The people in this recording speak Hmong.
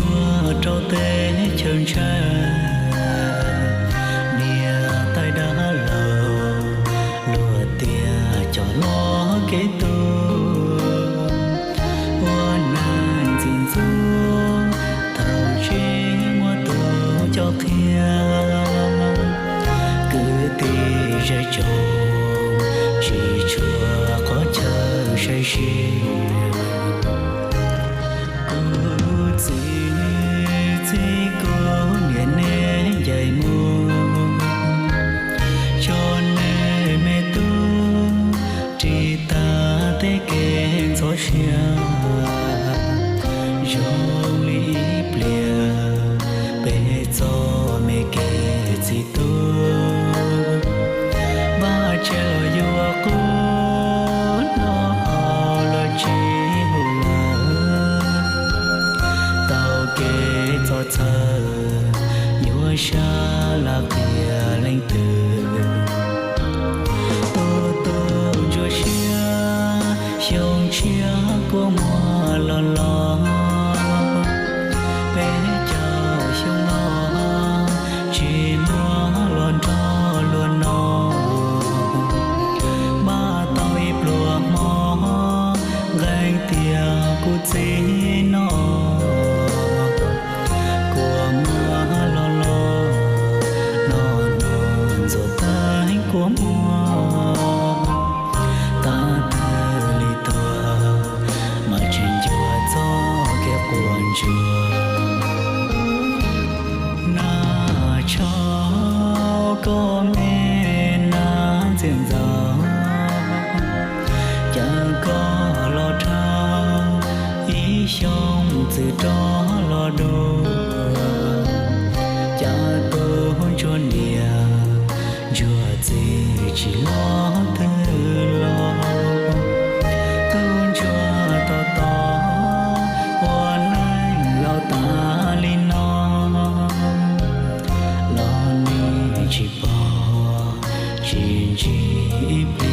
Tuaj rau teb chaws ntshaw, niam tais dab laug luag tias cov hlob kev tub, ua neej txiv ntxub tau tsis muaj tus coj qhia. Kwv tij zej tsoom tsis tshua qhov chaw saib sib. Kuv txiv txib kuv niam neb ncaim mus, tso neb me tub ris tag tej kev ntxhov siab. Zoo li ib pliag peb txoj me kev txiv tub, vaj tse los yuav qub no, ho los tsis hu lawm. Tau kev txom txhawj yuav sab laj qhia leej twg. Tus tub ntsuag siab xyoo tshiab kua muag los los, peb caug xyoo no tsis muaj los nrog luag no. Maj tau ib pluag hmo nqee tias kuv txiv no, kua muag los los, no no ntxuav teeb kua muag. Tab twg li tuag mas tsis ncua txoj kev quaj ntsuag. Nag tshauv koj me nab ntxim ntxaug, cas koj los dhau ib xyoos txwm rov los dua. Cas tub ntsuag niam ntsuag txiv tsis los twg los, tub ntsuag tos tos ua neej laus tas li no, los nim tsis pom tsis ntsib ib pliag.